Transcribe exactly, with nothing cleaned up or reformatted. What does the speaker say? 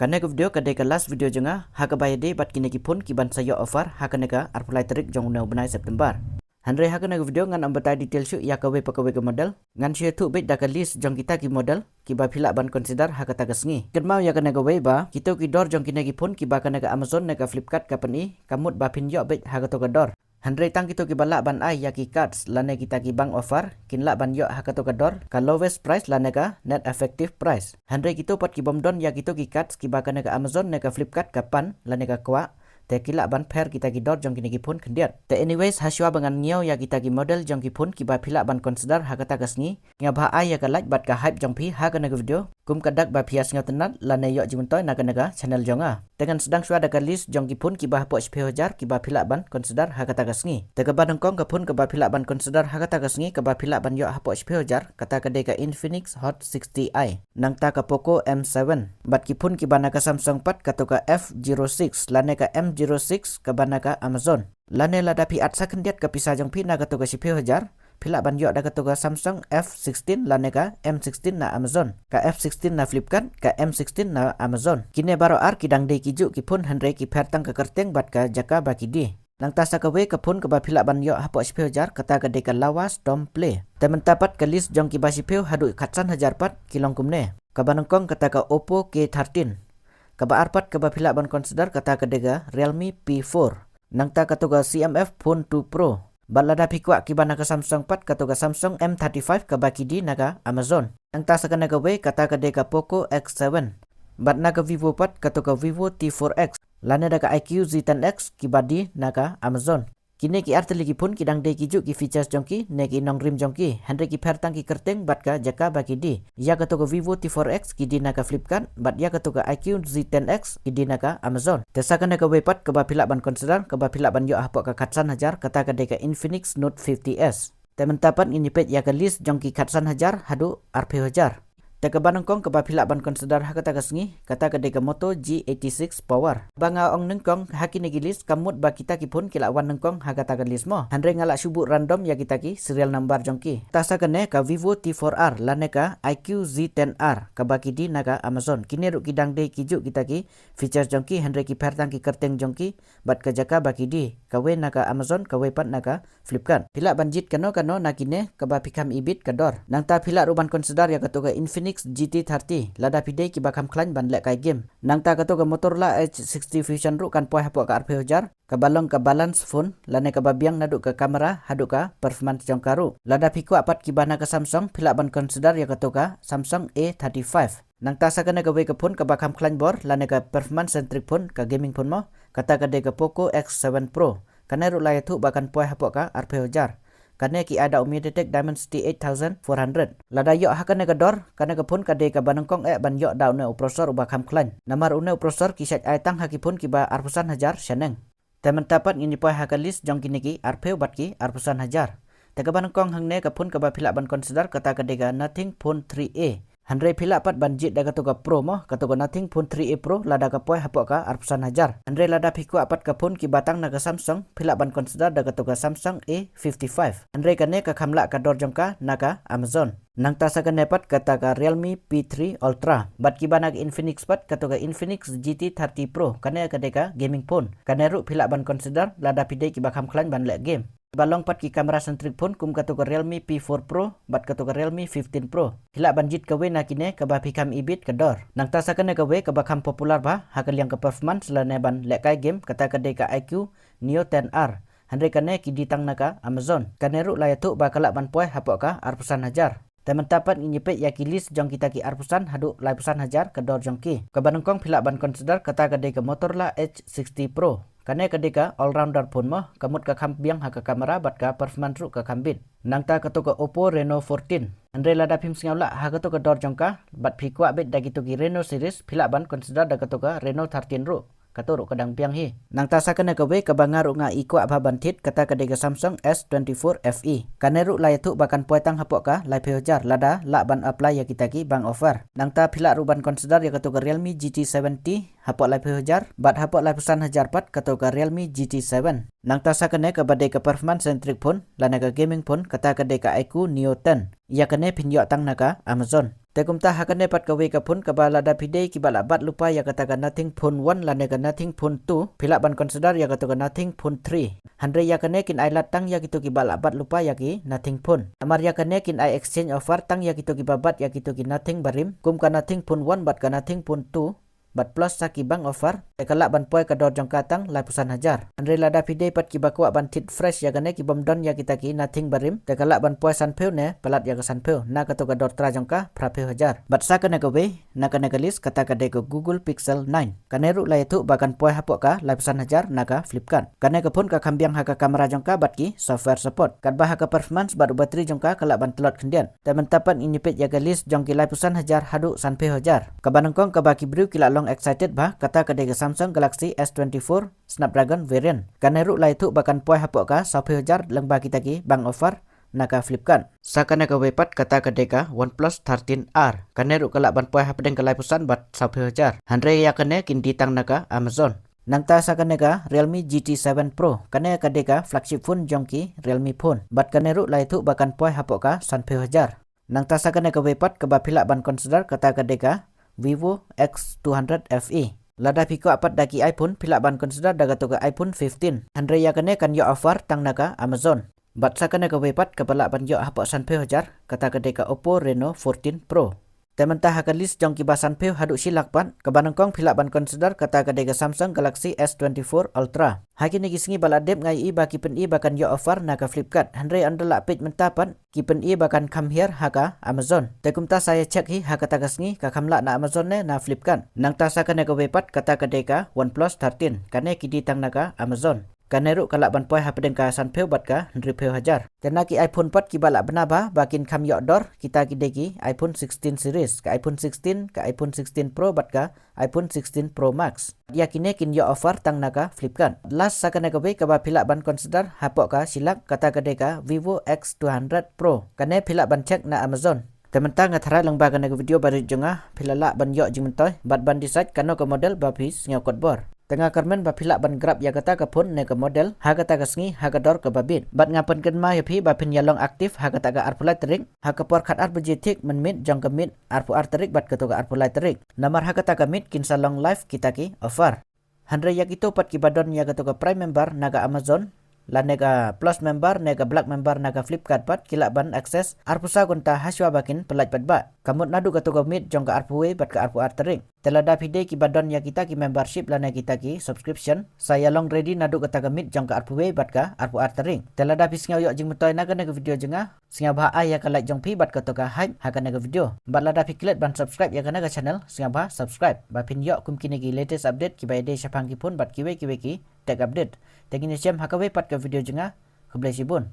Kane ka video ka dei ka last video jong nga ha kaba ïadei bad kine ki phone ki ban sa ïoh offer ha kane ka arphew lai tarik jong une u bnai September. Hynrei ha kane ka video ngan ym batai detail shuh ïa kawei pa kawei ka model. Ngan shu ïathuh beit da ka list jong kita ki model kiba phi lah ban consider ha kata ka sngi. Kynmaw ïa kane kawei ba kito ki dor jong kine ki phone kiba kane ka Amazon ne ka Flipkart ka pyni, ka mut ba phin ïoh beit ha kato ka dor. Hynrei tang kito kiba lah ban ai ïa ki cards lane kita ki bank offer kin lah ban ïoh ha kato ka dor ka lowest price lane ka net effective price. Hynrei kito pat ki bym don ïa kito ki cards kiba kane ka Amazon ne ka Flipkart ka pan lane ka kwah, te ki lah ban pher kita ki dor jong kine ki phone khyndiat. Te anyways, ha shuwa ba ngan ñiew ïa kita ki model jong ki phone kiba phi lah ban consider ha kata ka sngi, nga bha ai ïa ka like bad ka hype jong phi ha kane ka video, kum ka dak ba phi ïa sngewtynnat lane ïoh jingmyntoi na kane ka channel jong nga. Te ngan sdang shuwa da ka list jong ki phone kiba hapoh shiphew hajar kiba phi lah ban consider ha kata ka sngi. Te kaba nyngkong ka phone kaba phi lah ban consider ha kata ka sngi kaba phi lah ban ïoh hapoh shiphew hajar, kata ka dei ka Infinix Hot sixty i. Nangta ka Poco M seven. Bad ki phone kiba na ka Samsung pat kato ka F zero six lane ka M zero six kaba na ka Amazon. Lane lada phi at sa khyndiat ka pisa jong phi na kato ka shiphew hajar, phi lah ban ïoh da kato ka Samsung F sixteen lane ka M sixteen na Amazon, ka F sixteen na Flipkart, ka M sixteen na Amazon. Kine baroh ar ki dang dei ki juh ki phone hynrei ki pher tang ka kyrteng bad ka jaka ba ki die. Nangta sa kawei ka phone kaba phi lah ban ïoh hapoh shiphew hajar, kata ka dei ka Lawa Storm Play. Te mynta pat ka list jong kiba shiphew haduh khatsan hajar pat ki long kumne. Kaba nyngkong kata ka Oppo K thirteen. Kaba ar pat kaba phi lah ban consider kata ka dei ka Realme P four. Nangta kato ka C M F Phone two Pro. Bad lada phi kwah kiba na ka Samsung pat kato ka Samsung M thirty-five kaba ki die na ka Amazon. Nangta sa kane kawei kata ka dei ka Poco X seven. Bad na ka Vivo pat kato ka Vivo T four X lane da ka I Q Z ten X kiba die na ka Amazon. Kine ki ar tylli ki phone ki dang dei ki juh ki features jong ki ne ki nongrim jong ki, hynrei ki pher tang ki kyrteng bad ka jaka ba ki die. Ïa kato ka Vivo T four X ki die na ka Flipkart bad ïa kato ka I Q Z ten X ki die na ka Amazon. Te sa kane kawei pat kaba phi lah ban consider kaba phi lah ban ïoh hapoh ka khatsan hajar, kata ka dei ka Infinix Note fifty S. Te mynta pat ngin ïa peit ïa ka list jong ki khatsan hajar haduh arphew hajar. Te kaba nyngkong kaba phi lah ban consider ha kata ka sngi, kata ka dei ka Moto G eighty-six Power. Ba nga ong nyngkong ha kine ki list ka mut ba kita ki phone ki lah wan nyngkong ha kata ka list mo. Hynrei nga lah shu buh random ïa kita ki serial number jong ki. Te sa kane ka Vivo T four R lane ka I Q Z ten R kaba ki die na ka Amazon. Kine ruh ki dang dei ki juh kita ki features jong ki, hynrei ki pher tang ki kyrteng jong ki bad ka jaka ba ki die, kawei na ka Amazon, kawei pat na ka Flipkart. Phi lah ban jied kano kano na kine kaba phi kham ibit ka dor. Nangta phi lah ruh ban consider ïa kato ka Infinix G T thirty lada phi dei kiba kham khlaiñ ban lehkai game. Nangta kato ka Motorola Edge sixty Fusion ruh kan poi hapoh ka arphew hajar, kaba long ka balance phone lane kaba biang naduh ka camera haduh ka performance jong ka ruh. Lada phi kwah pat kiba na ka Samsung, phi lah ban consider ïa kato ka Samsung A thirty-five. Nangta sa kane kawei ka phone kaba kham khlaiñ bor lane ka performance centric phone, ka gaming phone mo, kata ka dei ka Poco X seven Pro. Kane ruh la ïathuh ba kan poi hapoh ka arphew hajar. Kane ki ai da u MediaTek Dimensity eight thousand four hundred. Lada ïoh ha kane ka dor, kane ka phone ka dei kaba nyngkong eh ban ïoh da une u processor uba kham khlaiñ. Namar une u processor ki shait ai tang ha ki phone kiba arphew san hajar shaneng. Te mynta pat ngin ïa poi ha ka list jong kine ki arphew bad ki arphew san hajar. Te kaba nyngkong hangne ka phone kaba phi lah ban consider kata ka dei ka Nothing Phone three A. Hynrei phi lah pat ban jied da kato ka Pro mo, kato ka Nothing Phone three A Pro lada ka poi hapoh ka arphew san hajar. Hynrei lada phi kwah pat ka phone kiba tang na ka Samsung, phi lah ban consider da kato ka Samsung A fifty-five. Hynrei kane ka kham lah ka dor jong ka na ka Amazon. Nangta sa kane pat kata ka Realme P three Ultra. Bad kiba na ka Infinix pat kato ka Infinix G T thirty Pro. Kane ka dei ka gaming phone. Kane ruh phi lah ban consider lada phi dei kiba kham khlaiñ ban leh game. Ba long pat ki camera centric phone kum kato ka Realme P four Pro bad kato ka Realme fifteen Pro. Phi lah ban jied kawei na kine kaba phi kham ibit ka dor. Nangta sa kane kawei kaba kham popular bha ha ka liang ka performance lane ban lehkai game, kata ka dei ka I Q Neo ten R. Hynrei kane ki die tang na ka Amazon. Kane ruh la ïathuh ba ka lah ban poi hapoh ka arphew san hajar. Te mynta pat ngin ïa peit ïa ki list jong kita ki arphew san haduh laiphew san hajar ka dor jong ki. Kaba nyngkong phi lah ban consider kata ka dei ka Motorola Edge sixty Pro. Kane ka dei ka all-rounder phone mo, ka mut ka kham biang ha ka camera bad ka performance ruh ka kham bit. Nangta kato ka Oppo Reno fourteen. Hynrei lada phim sngew lah ha kato ka dor jong ka bad phi kwah beit da kito ki Reno series, phi lah ban consider da kato ka Reno thirteen ruh. Kato ruh ka dang biang hi. Nangta sa kane kawei kaba nga ruh nga i kwah bha ban thied, kata ka dei ka Samsung S twenty-four F E. Kane ruh la ïathuh ba kan poi tang hapoh ka laiphew hajar lada lah ban apply ïa kita ki bank offer. Nangta phi lah ruh ban consider ïa kato ka Realme G T seventy hapoh laiphew hajar, bad hapoh laiphew san hajar pat kato ka Realme G T seven. Nangta sa kane kaba dei ka performance centric phone lane ka gaming phone, kata ka dei ka I Q Neo ten. Ïa kane phin ïoh tang na ka Amazon. Te kumta ha kane pat kawei ka phone kaba lada phi dei kiba lah bat lypa ïa kata ka Nothing Phone one lane ka Nothing Phone two, phi lah ban consider ïa kato ka Nothing Phone three. Hynrei ïa kane kin ai lad tang ïa kito kiba lah bat lypa ïa ki Nothing Phone. Namar ïa kane kin ai exchange offer tang ïa kito kiba bat ïa kito ki Nothing barim, kum ka Nothing Phone one bad ka Nothing Phone two, bad plus sa ki bank offer, te ka lah ban poi ka dor jong ka tang laiphew san hajar. Hynrei lada phi dei pat kiba kwah ban thied fresh ïa kane kibym don ïa kita ki Nothing barim, te ka lah ban poi sanphew ne palat ïa ka sanphew, na kato ka dor trai jong ka phraphew hajar. Bad sa kane kawei na kane ka list kata ka dei ka Google Pixel nine. Kane ruh la ïathuh ba kan poi hapoh ka laiphew san hajar na ka Flipkart. Kane ka phone ka kham biang ha ka camera jong ka bad ki software support. Katba ha ka performance bad u battery jong ka ka lah ban tlot khyndiat. Te mynta pat ngin ïa peit ïa ka list jong ki laiphew san hajar haduh sanphew hajar. Kaba nyngkong kaba ki briew ki la long excited bha, kata ka dei ka Samsung Galaxy S twenty-four Snapdragon variant. Kane ruh la ïathuh ba kan poi hapoh ka sawphew hajar lyngba kita ki bank offer na ka Flipkart. Sa kane kawei pat kata ka dei ka OnePlus thirteen R. Kane ruh ka lah ban poi hapdeng ka laiphew san bad sawphew hajar. Hynrei ïa kane kin die tang na ka Amazon. Nangta sa kane ka Realme G T seven Pro. Kane ka dei ka flagship phone jong ki Realme phone. Bad kane ruh la ïathuh ba kan poi hapoh ka sanphew hajar. Nangta sa kane kawei pat kaba phi lah ban consider kata ka dei ka Vivo X two hundred F E. Lada phi kwah pat da ki iPhone phi lah ban consider da kato ka iPhone fifteen. Hynrei ïa kane kan ïoh offer tang na ka Amazon. Bad sa kane kawei pat kaba lah ban ïoh hapoh sanphew hajar kata ka dei ka Oppo Reno fourteen Pro. Te mynta ha ka list jong kiba sanphew haduh shi lak pat, kaba nyngkong phi lah ban consider kata ka dei ka Samsung Galaxy S twenty-four Ultra. Ha kine ki sngi ba la dep nga ïohi ba ki pyni ba kan ïoh offer na ka Flipkart. Hynrei ynda la peit mynta pat ki pyni ba kan kham hiar ha ka Amazon. Te kumta sa ïa check hi ha kata ka sngi ka kham lah na Amazon ne na Flipkart. Nangta sa kane kawei pat kata ka dei ka OnePlus thirteen. Kane ki die tang na ka Amazon. Kane ruh ka lah ban poi hapdeng ka sanphew bad ka hynriewphew hajar. Te na ki iPhone pat kiba lah bna bha ba kin kham ïoh dor, kita ki dei ki iPhone sixteen series, ka iPhone sixteen, ka iPhone sixteen Pro bad ka iPhone sixteen Pro Max. Ïa kine kin ïoh offer tang na ka Flipkart. Last sa kane kawei kaba phi lah ban consider hapoh ka shi lak kata ka dei ka Vivo X two hundred Pro. Kane phi lah ban check na Amazon. Te mynta nga tharai lyngba kane ka video barit jong nga, phi la lah ban ïoh jingmyntoi bad ban decide kano ka model ba phi sngew kot bor. Te nga kyrmen ba phi lah ban grab ïa kata ka phone ne ka model ha kata ka sngi ha ka dor kaba bit. Bad nga pynkynmaw ïa phi ba phin ïa long active ha kata ka arphew lai tarik ha ka por khatar baje thik mynmiet jong ka miet arphew ar tarik bad kato ka arphew lai tarik. Namar ha kata ka miet kin sa long live kita ki offer. Hynrei ïa kito pat kiba don ïa kato ka Prime member na ka Amazon, lane ka Plus member ne ka Black member na ka Flipkart pat ki lah ban access arphew saw kynta hashwa ba kin pyllait pat ba. Ka mut naduh kato ka miet jong ka arphew wei bad ka arphew ar tarik. Te lada phi dei kiba don ïa kita ki membership lane kita ki subscription, sa ïa long ready naduh kata ka miet jong ka arphew wei bad ka arphew ar tarik. Te lada phi sngew ïoh jingmyntoi na kane ka video jong nga, sngewbha ai ïa ka like jong phi bad kato ka hype ha kane ka video. Bad lada phi klet ban subscribe ïa kane ka channel, sngewbha subscribe ba phin ïoh kum kine ki latest update kiba ïadei shaphang ki phone bad kiwei kiwei ki tech update. Te ngin ïa shem ha kawei pat ka video jong nga. Khublei shibun.